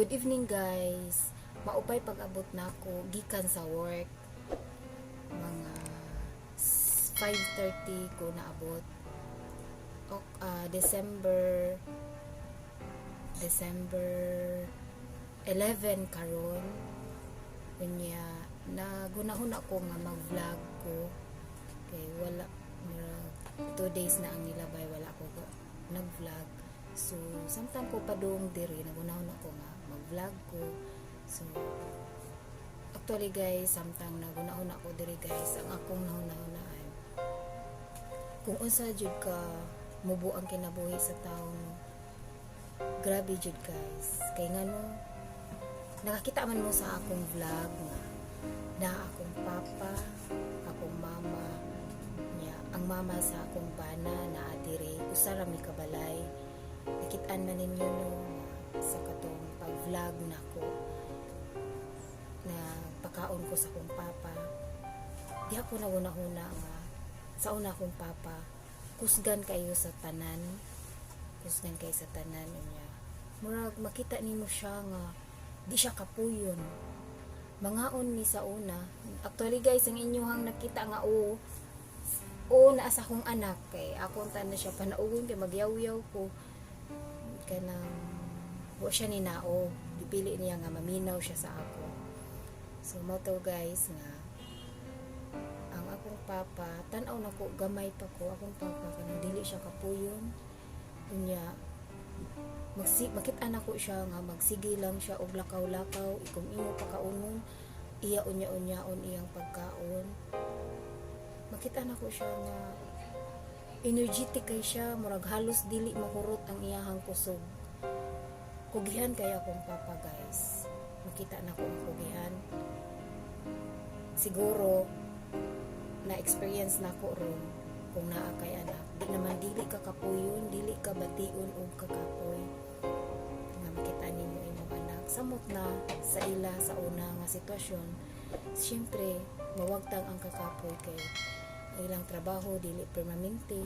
Good evening, guys. Maupay pag-abot nako gikan sa work. Mga 5:30 ko naabot. Ok, December 11 karon. Unya nagunahon ako nga mag-vlog ko kay wala, murag 2 days na ang nilabay wala ko nag-vlog. So samtang ko padung diri, nagunahon ako nga mag-vlog ko. So actually, guys, samtang nagunahon ako diri, guys, ang akong nahunahunaan kung unsa jud ka mubo ang kinabuhi sa tawo, no? Grabe jud, guys, kay ngano nakakita man mo sa akong vlog nga na akong papa, akong mama niya, ang mama sa akong bana na diri, usa ra mi ka balay. Nakitaan man ninyo, no, nga sa katong pag-vlog nako na pakaon ko sa akong papa. Di ako nahuna-huna nga sa una akong papa kusgan kayo sa tanan, kusgan kayo sa tanan. Unya murag makita nimo siya nga di siya kapuyon. Mangaon mi sa una. Actually, guys, ang inyuhang nakita nga o o naa sa akong anak kay akong tanan siya panaugon kay magyaw-yaw ko, kanang wa siya ni nao, gipili niya nga maminaw siya sa ako. So mao to, guys, nga ang akong papa, tan-aw nako gamay pa ko, akong papa kanang dili siya kapuyon. Unya makita nako siya nga magsige lang siya og lakaw-lakaw, ikong imo pakaunon iya, unya-unyaon iyang pagkaon. Makita nako siya nga energetic kay siya, murag halos dili mahurot ang iyahang kusog. Kugihan kay akong papa, guys. Makita nako ang kugihan. Siguro na experience nako ron kung naa kay anak, di naman dili ka kapuyon, dili ka bation og kakapoy nga makita nimo imong anak samot na sa ila sa una nga sitwasyon. Siyempre mawagtang ang kakapoy kay ang ilang trabaho dili permanente,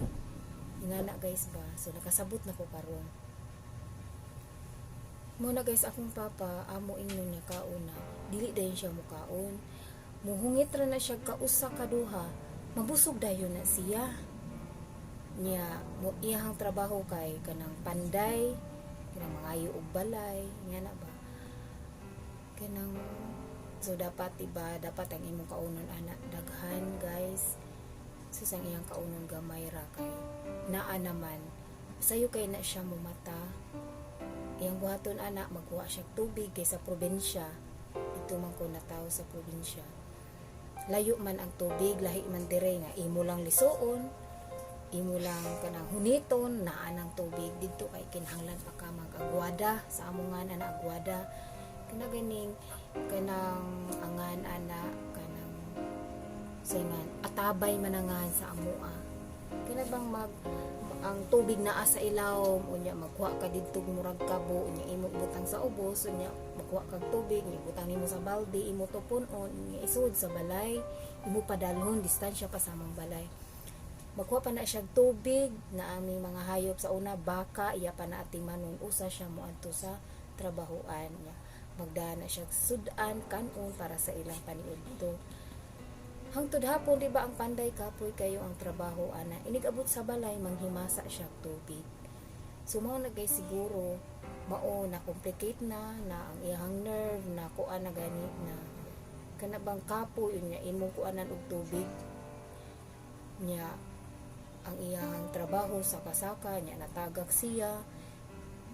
ingana, guys, ba? So nakasabot na ko karon mo na, guys. Akong papa, amo ingnon niya kauna, dili dayon siya mukaon. Muhungit ra na siya kausa kaduha, mabusog dayon na siya. Niya mo iyahang trabaho kay kanang panday, kanang mangayo og balay nga na ba, kanang so dapat, diba, dapat ang imong kaunon ana daghan, guys. So sang iyang kaunon gamay ra kay naa naman sayo kay na siya mumata. Iyang buhaton ana, magkuha siya tubig kay sa probinsya ito man ko natawo. Sa probinsya layo man ang tubig, lahi man dire nga imo lang lisuon, imo lang kanang huniton, naa ng tubig. Didto kay kinahanglan pa ka mag-agwada. Sa among nga ana agwada kana ganing kanang angan ana kanang sayngan atabay manangan sa amoa, kana bang mag ang tubig naa sa ilawom. Unya magkuha ka didto murag kabo, unya imo butang sa ubos, unya makuha kag tubig, unya butang nimo sa balde, imo tupon-on, unya isud sa balay, imo padalhon, distansya pa sa among balay. Magkuha pa na siya tubig na aming mga hayop sa una, baka, iya pa na atimanon. Usa siya moadto sa trabahoan niya, magdana siya sudan kanon para sa ilang paniudto hangtod hapon. Di ba ang panday kapoy kayo ang trabaho ana? Inig-abot sa balay, manghimasa siya tubig. So mao na, guys, siguro mao na complicate na na ang iyang nerve na kuan na gani na kana bang kapoy. Unya imong kuanan og tubig niya, ang iyang trabaho sa kasaka niya, natagak siya,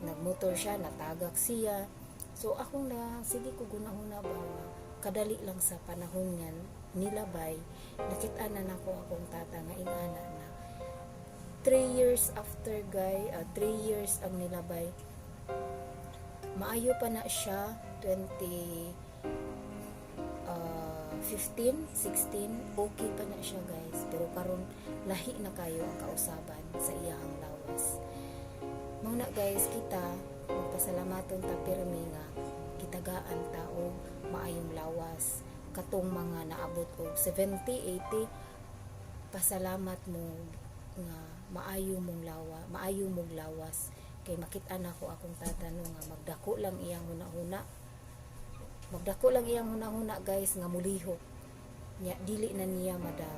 nagmotor siya, natagak siya. So akong na sige ko gunahuna ba nga kadali lang sa panahon nga nilabay, nakita na nako akong tata nga ingana na. 3 years after, guy, 3 years ang nilabay, maayo pa na siya. 20 15, 16, okay pa na siya, guys. Pero karon lahi na kayo ang kausaban sa iyahang lawas. Mao na, guys, kita magpasalamaton ta pirmi nga gitagaan ta og maayong lawas. Katong mga naabot og 70, 80, pasalamat mo nga maayo mong lawa, maayo mong lawas. Kay makita nako akong tata, no, nga magdako lang iyang huna-huna, magdako lang iyang huna-huna, guys, nga mulihok niya, dili na niya mada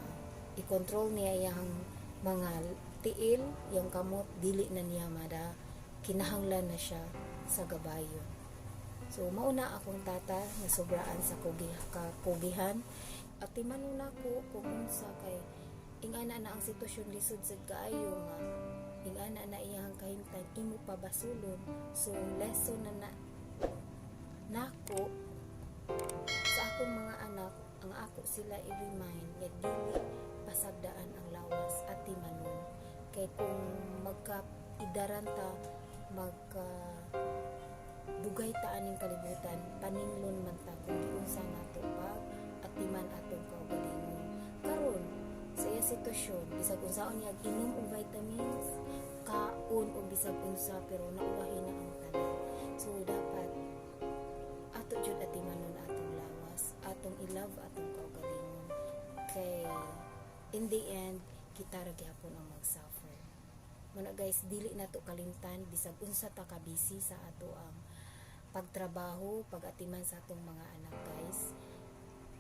i-control niya iyang mga tiil, iyang kamot, dili na niya mada, kinahanglan na siya sa gabayon. So mauna akong tata nga sobraan sa kugi, kakugihan at timanon nako kung unsa kay ingana na ang sitwasyon, lisod sad kaayo nga ingana na iyang kahimtang, imo pa basulon. So lesson na na nako sa akong mga anak, ang ako sila i-remind nga dili pasagdaan ang lawas at timanon kay kung magka idaran ta, magka dugay ta aning kalibutan, paninglon man ta kung giunsa nato pag atiman atong kaugalingon. Karon sa iya sitwasyon, bisag unsaon niya inom og vitamins, kaon og bisag unsa, pero nauwahi na ang tanan. So dapat ato jud atimanon atong lawas, atong i-love atong kaugalingon kay in the end kita ra gyapon ang mag-suffer. Muna, guys, dili nato kalimtan, bisag unsa ta ka busy sa ato ang pagtrabaho, pag-atiman sa atong mga anak, guys,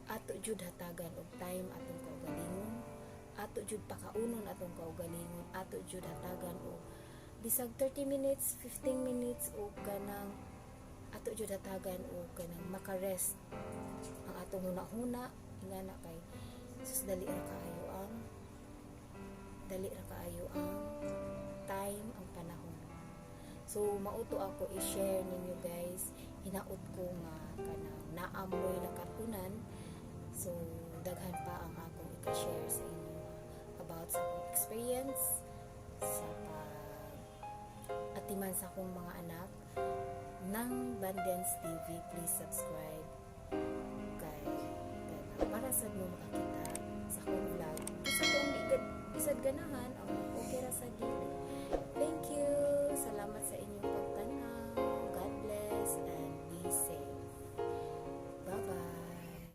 ato jud hatagan og time atong kaugalingon, ato jud pakaunon atong kaugalingon, ato jud hatagan og bisag 30 minutes, 15 minutes o kanang ato jud hatagan og kanang maka-rest ang atong huna-huna ingana kay sus, dali ra kaayo ang time, ang panahon. So mauto ako i-share ninyo, guys, hinaot ko nga kanang naamoy nakatunan. So daghan pa ang akong i-share sa inyo about sa akong experience sa pag atiman sa akong mga anak ng Bandens TV. Please subscribe kay kanang para sad mo makakita sa akong vlog. Bisag kung di bisag ganahan, ang okay ra sa dili. Thank.